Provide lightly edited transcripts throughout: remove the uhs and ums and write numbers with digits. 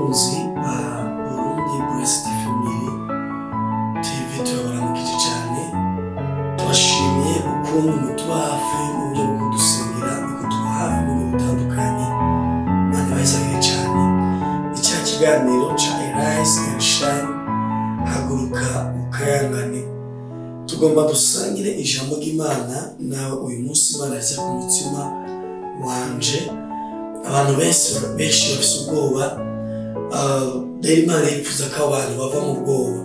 Bakunzi ba Burundi Blessed Family TV, turabaramukije cyane, tubashimiye ukuntu mutuba hafi mu buryo bwo kudusengera no kutuba hafi mu buryo butandukanye. Imana ibahezagire cyane. Ni cya kiganiro ca Arise and Shine, haguruka ukayangane. Tugomba dusangire ijambo ry'Imana nawe uyu munsi. Imana yaza ku mutima wanje. Abantu benshi benshi bafise ubwoba. Rero Imana yifuza ko abantu bava mu bwoba.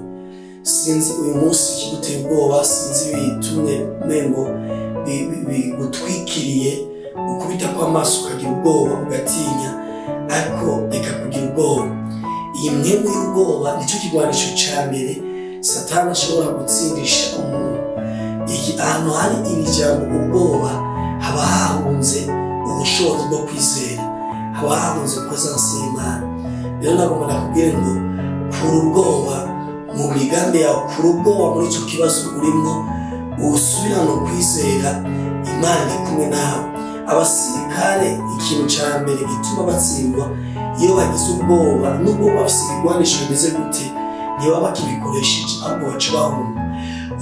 Sinzi uyu munsi ikiguteye ubwoba, sinzi ibitumye umengo bigutwikiriye, ukubita kw'amaso ukagira ubwoba, ugatinya. Ariko reka kugira ubwoba. Iyi mpwemu y'ubwoba nicyo kigwanisho ca mbere Satani ashobora gutsindisha umuntu. Iki ahantu hari iri jambo ubwoba, haba hahunze ubushobozi bwo kwizera, haba hahunze presence y'Imana. Rero nagomba nakubwire ngo kura ubwoba mu migambi yawe, kura ubwoba muri icyo kibazo urimo, usubirane ukwizera. Imana iri kumwe nawe. Abasirikare, ikintu cya mbere gituma batsindwa, iyo bagize ubwoba, nubwo bafise ibigwanisho bimeze gute, ntibaba bakibikoresheje, ahubwo baca bahunga.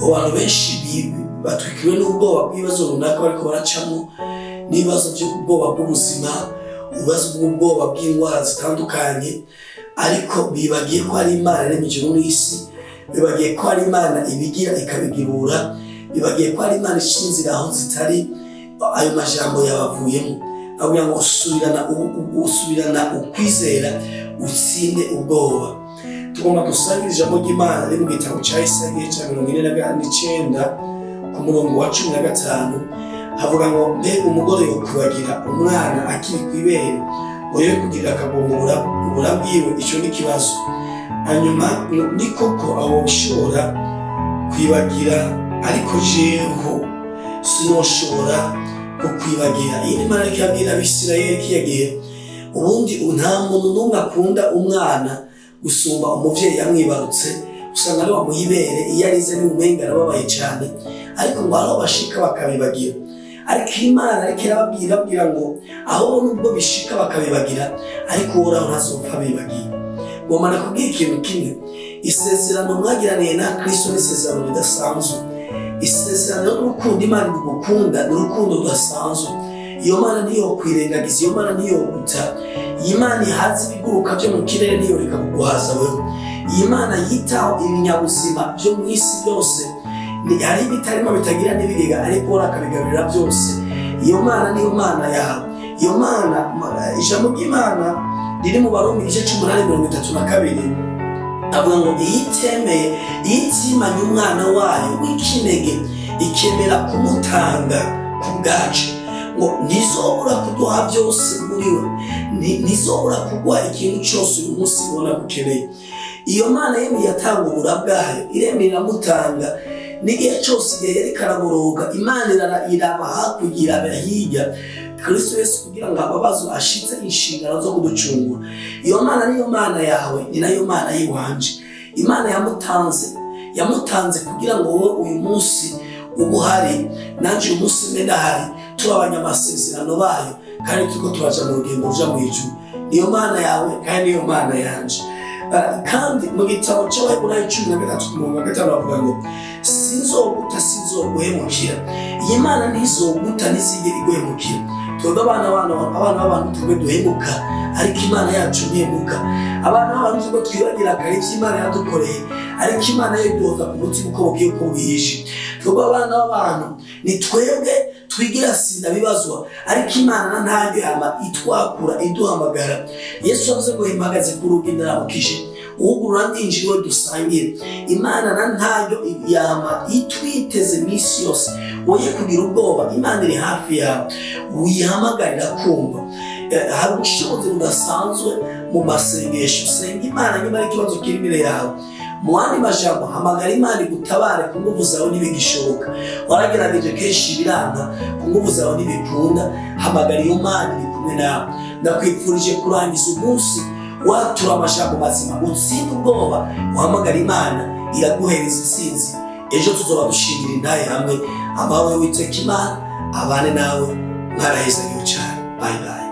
Abantu benshi batwikiwe n'ubwoba bw'ibibazo runaka bariko baracamo, n'ibibazo by'ubwoba bw'ubuzima, ibibazo bw'ubwoba bw'indwara zitandukanye, ariko bibagiye ko hari Imana yaremye ijuru n'isi, bibagiye ko hari Imana ibigira ikabigibura, bibagiye ko hari Imana ica inzira aho zitari. Ayo majambo yabavuyemo. Avuga ngo usubirana ukwizera, utsinde ubwoba. Tugomba dusangire ijambo ry'Imana riri mu gitabo ca Yesaya, igice ca 49, ku murongo wa 15. Havuga ngo: "Mbega umugore yokwibagira umwana akiri kw'ibere, ngo ye kugirira akagongo ubura bwiwe?" Ico ni ikibazo. Hanyuma ni koko aho ushobora kwibagira, ariko jeho sinoshobora kukwibagira. Iyi ni Imana iriko irabwira Abisirayeli kiya gihe. Ubundi nta muntu n'umwe akunda umwana gusumba umuvyeyi yamwibarutse. Usanga ari wamuha ibere, iyo arize n'umenga arababaye cyane. Ariko ngo hariho bashika bakabibagira. Ariko Imana ariko irababwira, irababwira ngo aho nubwo bishika bakabibagira, ariko Uhoraho ntazopfa bibagiye. Ngomba nakubwira ikintu kimwe: isezerano mwagiraniye na Kristo ni isezerano ridasanzwe. Isezerano n'urukundo Imana igukunda ni urukundo rudasanzwe. Iyo Mana ntiyokwirengagiza, iyo Mana ntiyoguta. Iyi Mana ihaza ibiguruka byo mu kirere, ntiyoreka kuguhaza wewe. Iyi Mana yitaho ibinyabuzima byo mu isi byose. Hari ibitarimo bitagira n'ibigega, ariko wowe akabigaburira byose. Iyo Mana niyo Mana yawe. Iyo Mana, ijambo ry'Imana riri mu Barumi, igice c'8, 32, avuga ngo iyo itemeye, iyo itimanye umwana wayo w'ikinege, ikemera kumutanga ku bwacu, ngo ntizobura kuduha byose muri we. Ntizobura kuguha ikintu cyose uyu munsi ubona gukeneye. Iyo Mana yemeye yatanga ubura bwayo, iremeye iramutanga. N'igihe cyose, igihe yariko araboroga, Imana iraba hakurya, iraba hirya Kristo Yesu kugira ngo ababazo ashitse inshingano zo kuducungura. Iyo Mana niyo Mana yawe, ni nayo Mana y'iwanje. Imana yamutanze, yamutanze kugira ngo wowe uyu munsi uba uhari, nanjye uyu munsi mbe ndahari, turi abanyamasezerano bayo kandi turiko turaja mu rugendo ruja mu ijuru. Niyo Mana yawe kandi niyo Mana yanje. Kandi mu gitabo c'Abaheburayo 13, ku murongo wa 5, bavuga ngo: "Sinzoguta, sinzoguhemukira." Iyi Mana ntizoguta, ntizigera iguhemukira. Twebwe abana b'abantu twebwe duhemuka, ariko Imana yacu ntihemuka. Abana b'abantu twebwe twibagira kare ivyo Imana yadukoreye, ariko Imana yo iduhoza ku mutima uko bugiye uko bwije. Twebwe abana b'abantu ni twebwe twigira sinda bibazwa, ariko Imana ntaryo yama itwakura, iduhamagara. Yesu yavuze ngo: "Impagaze ku rugi, ndaramukije, uwugurura ndinjira iwe dusangire." Imana na ntaryo yama itwiteze iminsi yose. Woye kugira ubwoba, Imana iri hafi yawe, uyihamagarira kumva. Hari ubushobozi budasanzwe mu masengesho. Senga Imana nyuma y'ikibazo kiri imbere yawe. Mu yandi majambo, hamagara Imana igutabare. Ku nguvu zawe ntibigishoboka, waragerageje kenshi biranga, ku nguvu zawe ntibikunda, hamagara iyo Mana iri kumwe nawe. Ndakwifurije kurangiza umunsi watura amajambo mazima, utsinde ubwoba, uhamagara Imana, iraguhereza intsinzi. Ejo tuzoba dushingira intahe hamwe. Amahoro y'Uwiteka Imana abane nawe. Mwarahezagiwe cyane. Bye bye.